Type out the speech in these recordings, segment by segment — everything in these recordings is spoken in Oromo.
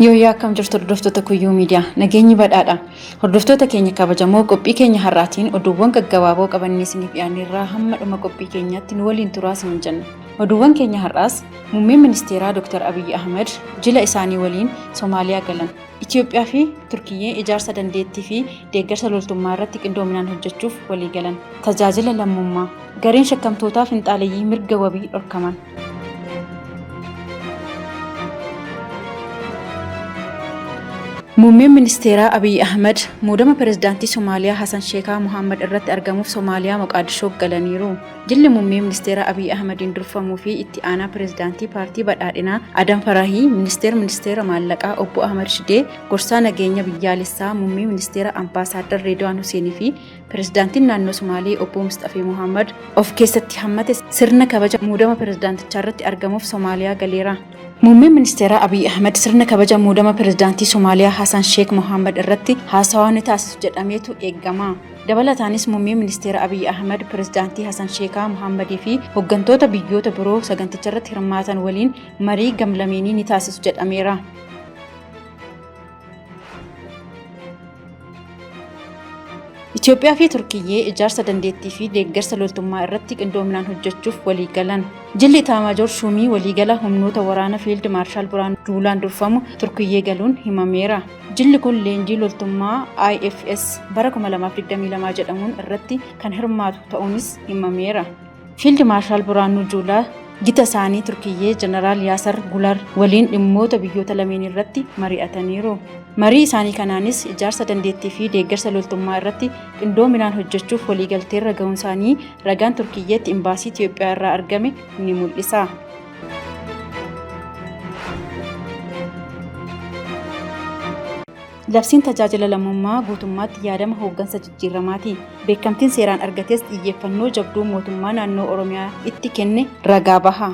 Yooyyaa akkam jirtu hordoftoota Kuyyuu Miidiyaa nageenyi badhaadha. Hordoftoota keenya kabajamoo qophii keenya har'aatiin oduuwwan gaggabaaboo qabannee isiniif dhiyaanneerraa hamma dhuma qophii keenyaatti nu waliin turaa isiniin jenna. Oduuwwan keenya har'aas muummeen ministeeraa Dr. Abiyyi Ahmad jila isaanii waliin Somaaliyaa galan. Itoophiyaa fi Turkiyyee ijaarsa dandeettii fi deeggarsa loltummaa irratti qindoominaan hojjechuuf walii galan. Tajaajila lammummaa. Gareen shakkamtootaa finxaaleyyii mirga wabii dhorkaman. Muummeen ministeeraa Abiyyi Ahmad muudama pirezidaantii Somaaliyaa Hasan Sheekaa Muhammad irratti argamuuf Somaaliyaa Moqaadishoo galaniiru. Jilli muummee ministeeraa Abiyyi Ahmadiin durfamuu fi itti aanaa pirezidaantii paartii badhaadhinaa Adam Farahii, ministeera ministeera maallaqaa obbo Ahmad Shidee, gorsaa nageenya biyyaalessaa muummee ministeera Ambaasaaddar Reedwaan Huseenii fi pirezidaantiin naannoo Somaalee obbo Musxafee Muhammad of keessatti hammate sirna kabaja muudama pirezidaantichaa irratti argamuuf Somaaliyaa galeera. Muummeen ministeeraa Abiyyi Ahmad sirna kabaja muudama pirezidaantii Somaaliyaa Hasan Sheek Mohammad irratti haasawaa ni taasisu jedhameetu eegama. Dabalataanis muummeen ministeera Abiyyi Ahmad pirezidaantii Hasan Sheekaa Mohammadii fi hooggantoota biyyoota biroo saganticha irratti hirmaatan waliin marii gamlameenii ni taasisu jedhameera. Itoophiyaa fi Turkiyyee ijaarsa dandeettii fi deeggarsa loltummaa irratti qindoominaan hojjechuuf walii galan. Jilli Itaamaajoor Shuumii waliigala humnoota waraana Fiild Maarshaal Birhaanuu Juulaan durfamu Turkiyyee galuun himameera. Jilli kun leenjii loltummaa IFS bara 2022 jedhamuun irratti kan hirmaatu ta'uunis himameera. Fiild Maarshaal Birhaanuu Juulaa gita isaanii Turkiyyee Jeneraal Yaasar Gular waliin dhimmoota biyyoota lameen irratti mari'ataniiru. Marii isaanii kanaanis ijaarsa dandeettii fi deeggarsa loltummaa irratti qindoominaan hojjechuuf waliigalteerra ga'uun isaanii ragaan Turkiyyeetti imbaasii Itoophiyaa irraa argame ni mul'isa. Labsiin tajaajila lammummaa guutummaatti yaadama hooggansa jijjiiramaati. Beekamtiin seeraan argates xiyyeeffannoo jabduu mootummaa naannoo Oromiyaa itti kenne ragaa baha.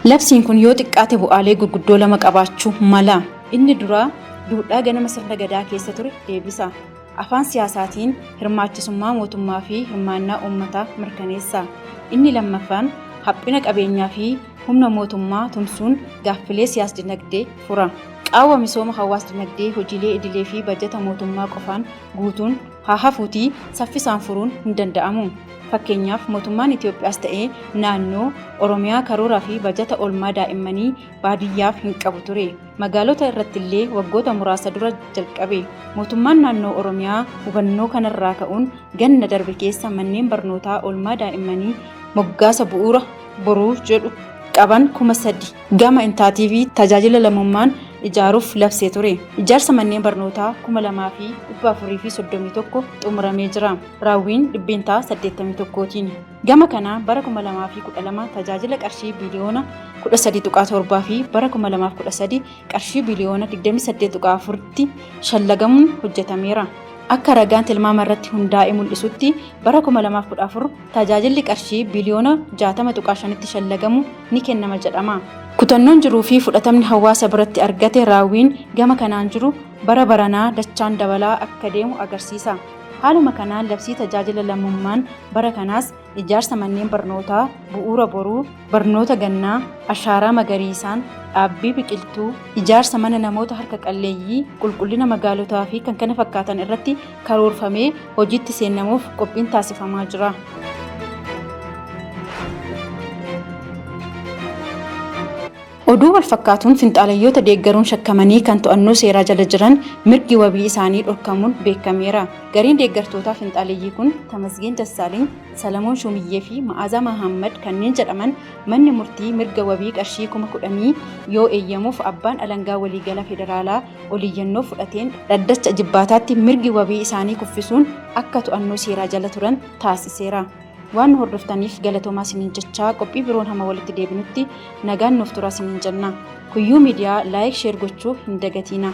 Labsiin kun yoo xiqqaate bu'aalee gurguddoo lama qabaachuu mala. Inni duraa duudhaa ganama sirna gadaa keessa ture deebisa. Afaan siyaasaatiin hirmaachisummaa mootummaa fi hirmaannaa uummataa mirkaneessa. Inni lammaffaan haphina qabeenyaa fi humna mootummaa tumsuun gaaffilee siyaas-dinagdee fura. Qaawwa misooma hawaas-dinagdee hojiilee idilee fi bajata mootummaa qofaan guutuun haa hafuutii saffisaan furuun hin danda'amu. Fakkeenyaaf mootummaan Itoophiyaas ta'ee naannoo Oromiyaa karooraa fi bajata oolmaa daa'immanii baadiyyaaf hin qabu ture. Magaalota irrattillee waggoota muraasa dura jalqabe. Mootummaan naannoo Oromiyaa hubannoo kanarraa ka'uun ganna darbe keessa manneen barnootaa oolmaa daa'immanii moggaasa bu'uura boruu jedhu qaban 3000 gama intaatiivii tajaajila lammummaan ijaaruuf labsee ture. Ijaarsa manneen barnootaa 2431 xumuramee jira. Raawwiin 81%tiin. Gama kanaa bara 2012 tajaajila qarshii biliyoona 13.7 fi bara 2013 qarshii biliyoona 28.4 tti shallagamuun hojjetameera. Akka ragaan tilmaama irratti hundaa'e mul'isutti bara 2014 tajaajilli qarshii biliyoona 60.5 tti shallagamu ni kennama jedhama. Kutannoon jiruu fi fudhatamni hawaasa biratti argate raawwiin gama kanaan jiru bara baranaa dachaan dabalaa akka deemu agarsiisa. Haaluma kanaan labsii tajaajila lammummaan bara kanaas ijaarsa manneen barnootaa bu'uura boruu, barnoota gannaa, ashaaraa magariisaan, dhaabbii biqiltuu, ijaarsa mana namoota harka qalleeyyii, qulqullina magaalotaa fi kan kana fakkaatan irratti karoorfamee hojiitti seennamuuf qophiin taasifamaa jira. Oduu walfakkaatuun finxaalayyoota deeggaruun shakkamanii kan to'annoo seeraa jala jiran mirgi wabii isaanii dhorkamuun beekameera. Gareen deeggartootaa finxaaleyyii kun Tamasgeen Dassaaleny, Salamoon Shuumiyyee fi Ma'aazaa Mahaammad kanneen jedhaman manni murtii mirga wabii qarshii 10,000 yoo eeyyamuuf abbaan alangaa waliigala federaalaa oliyyannoo fudhateen dhaddacha ijibbaataatti mirgi wabii isaanii kuffisuun akka to'annoo seeraa jala turan taasiseera. Waan nu hordoftaniif galatoomaa isiniin jechaa qophii biroon hamma walitti deebinutti nagaan nuuf turaa isiniin jenna. Kuyyuu Miidiyaa like share gochuu hin dagatiina.